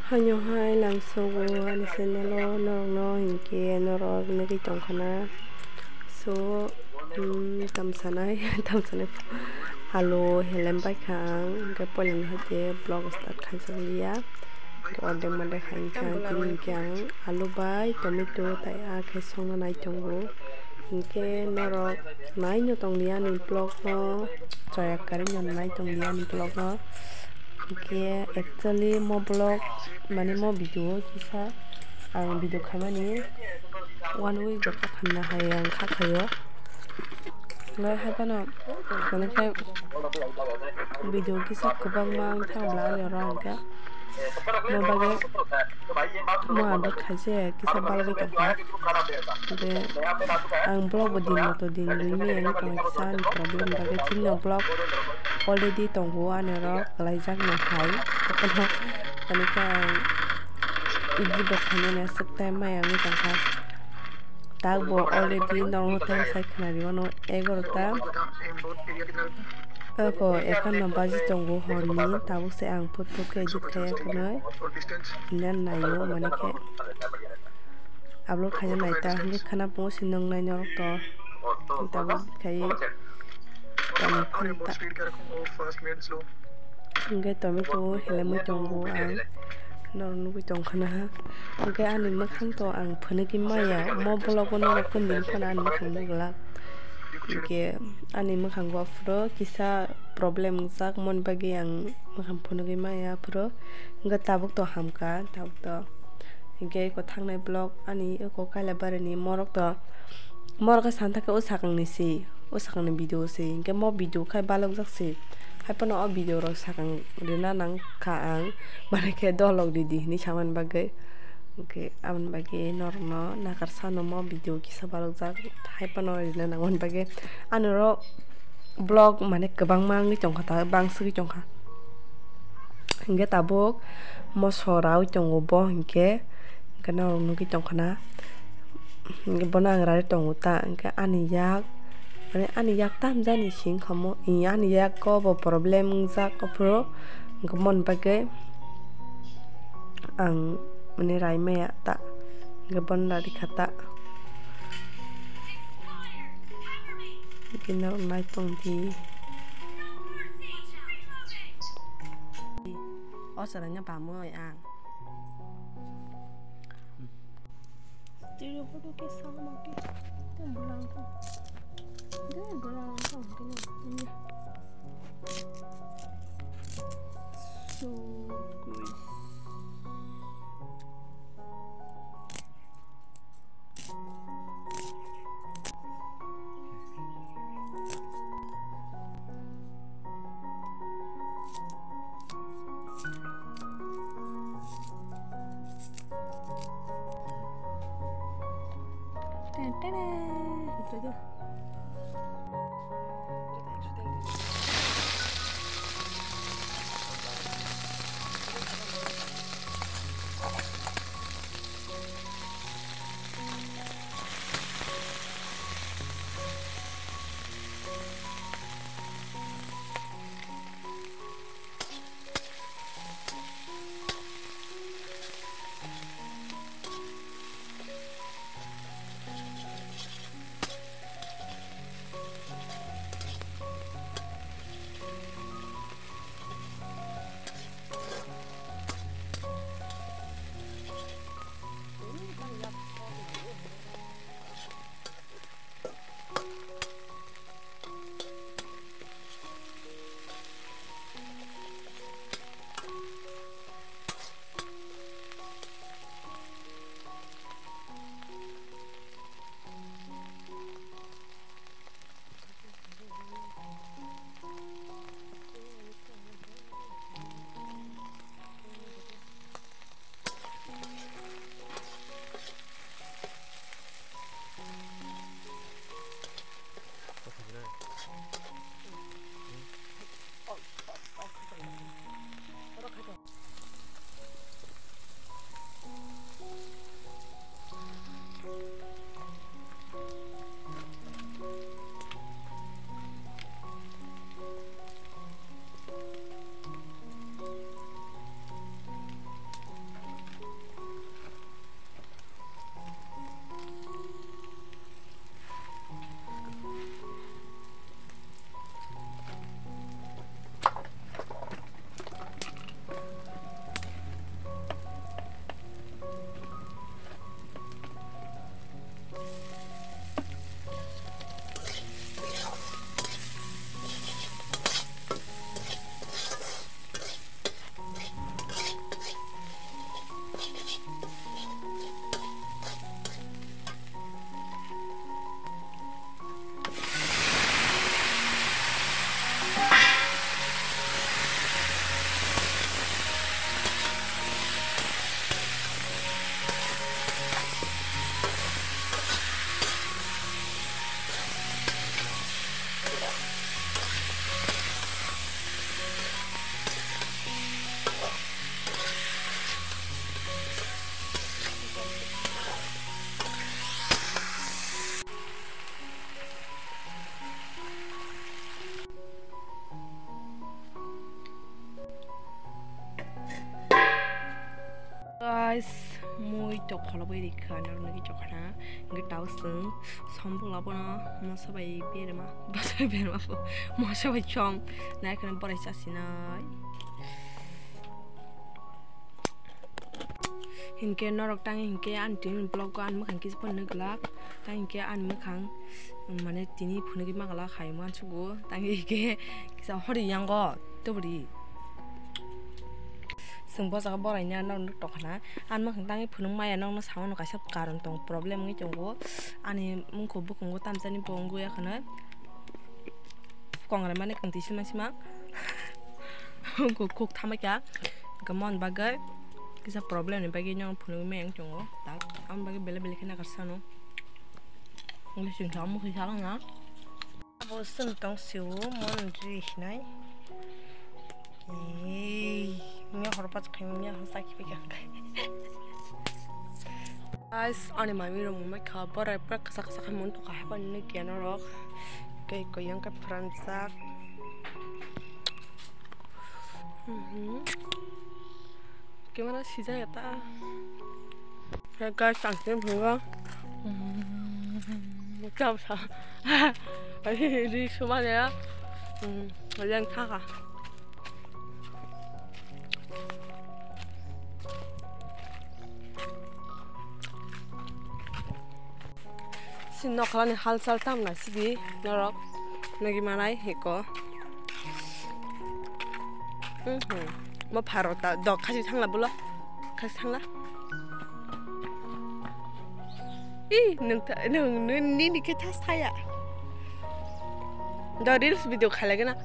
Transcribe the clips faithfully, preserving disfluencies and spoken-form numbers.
Haino hai langsogo ani channel o norokno hinkhe norok nugwi tongkhana. So, um, tamsanai, tamsanai alu helem baikha ang, hinkhe poilani haikhe vlog start khaijak liya. Hinkhe ordek madek hai hinkhe ang tini hinkhe ang alu bai tomato tai aa khe songna nai tongo. Hinkhe norok naino tongdi ani vlog no, choya kwrwino nai tongdi ani vlog no. Hinkhe actually mo vlog mane mo video kisa ang video khaimani one week jora khamna hai ang kha khaio. Lai hai phano mane khe video kisa kwbangma wng thang bla ani oro ang khe. Mo bagwi mo update khaise kisa balgwi tongkha. Hinkhe ang vlog bo din moto din rwui maya wngwi tongo kisa ani problem bagwi chini vlog already tongo ani oro kwlaijak no hai. Haphano mane khe ang edit rok khainani aswk time maya wngwi tongkha. Tak bo already norok no time sai khwnari mano egaroh ta. Eko ekanno baji tongo horni, tabuk se ang phut phut khe edit khaiya khwnwi. Hwnwi naio mane khe upload khaina naita hinkhe khwna pungo se nung nai norok to. Tabuk khai tongwi phano ta. Hinkhe tomato helemwi tongo ang, norok nugwi tongkhana ha. Hinkhe ani mwkhang to ang phunugwi maya, mo vlog o norok kundini phano ani mwkhang nukglak. Hinkhe ani mwkhango aphuru kisa problem wngjak, moni bagwi ang mwkhang phunugwi maya aphuru. Hinkhe tabuk to hamkha, tabuk to. Hinkhe eko thangnai vlog ani eko Kailabarini morok to, morok khe santhakhe o sakangni se, o sakangni video se, hinkhe mo video khai balokjak se. Haiphano o video rok sakang rwna nangkha ang, mane khe dolok ridi hinwi samani bagwi. Hinkhe aboni bagwi norokno nakarsano mo video kisa balokjak, haiphano rwna nangmani bagwi. Ani oro vlog mane kwbangma wngwi tongkha, ta bangsugwi tongkha. Hinkhe tabuk moso raui tongo bo hinkhe, hinkhe norok nugwi tongkhana. Hinkhe bono ang raui tongo ta, hinkhe ani yak, mane ani yak tamjani singkha mo, ani yak o bo problem wngjak aphuru, hinkhe moni bagwi ang mane rai maya ta, hinkhe bono rarikha ta. Hinkhe norok nai tongdi. O chwraino bamwi ang. Studio photo ke sama ke. Te bulang ko. De bulang ko. So good. Mui tok kholo bai rikha, nang nagi chokha na. Ngi tau sung, som bula bono, moso bai berma, moso bai berma bo, moso bai chom. Nai khana borai chasinai. Hinkhe norok tang hinkhe ani tini vlog o ani mwkhang kisa phano glak. Tang hinkhe ani mwkhang, mane tini phunugwi ma glak hai uansugo. Tang hinkhe kisa hori yango tuburi. Chwng bo jaga boraina norok nuk tongkhana. Ani mwkhang tangwi phunuk maya nokno samano kaisa karon tongo, problem wngwi tongo. Ani mungkho bukungo tamjani bo wngwi yakhwno. Kongrai mani kwntwi sima sima. Kuk kuk thamai kha. Hwnkhe mon bagwi kisa problem ni bagwi nokno phunugwi maya wng tongo. Tak, aboni bagwi belai belai khe nakarsa no. English wngkha omo khe salangna. Abo chwng tong sio mon ri hinai. Ei, mia hor bachai mia hor sakhi pika. Guys, ani mami rok mumai kha borai pura kasa kasa khe mon to kha hapani ni keno rok. Kei koyang khe pranjak. Mhm. Camera sijak ya ta. Guys, ang sini bunga. Macam sa. Ini semua ya. Yang thaka. Si nokhlani halchal tam nai sidi norok nagi manai hiko. Mhm. Mo pharo ta dok khasi thangla bulo. Khasi thangla. Ih, nung ta, nung, nung, nini khe thas thaya. Da reels video khalai gana.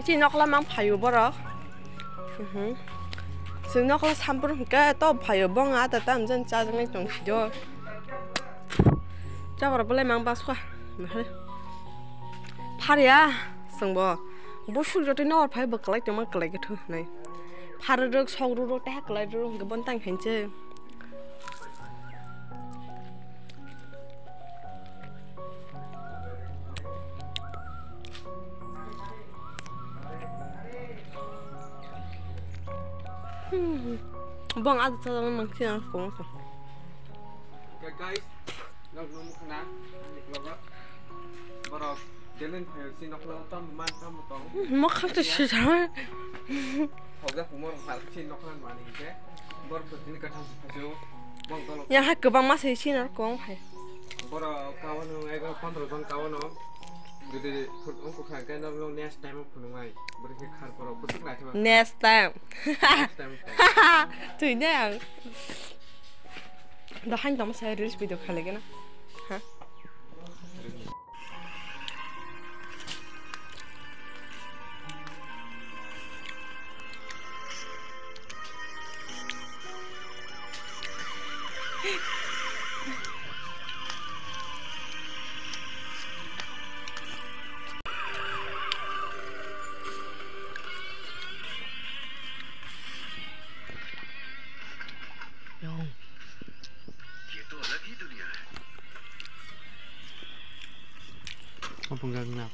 Ichi nokla mang phayo borok. Mhm. Chwng nokla sampur hwnkhe to phayo bong a ta tam jen chajaknai tong sido. Chabar bolai mang baskha. Pharya chwngbo. Busuk jotoi nokla phai bo kwlai tongma kwlai khe thunai. Pharrok sok rurok teha kwlai rurok hwnkhe bon tang khainse. Hmm. Bong ado chajaknai mangsi ang kong. Okay, guys, nok nung khana ani vlog. Borok delen phayo si nokla tam man tam tong. Mo khak te sijak. Hoga humor hal si nokla mani ke. Borok tini katham phajo. Bong tolo. Yang ha kwbang ma se si nor kong phai. Borok kawano ego pondro jon kawano. Jodi khut ungkha khe no next time phunungai. Borok khe khar borok kutuk lai thaba. Next time. Next time. Twi ne ang. Da hain tamo sai reels video khale gena. Ha? Open gag na.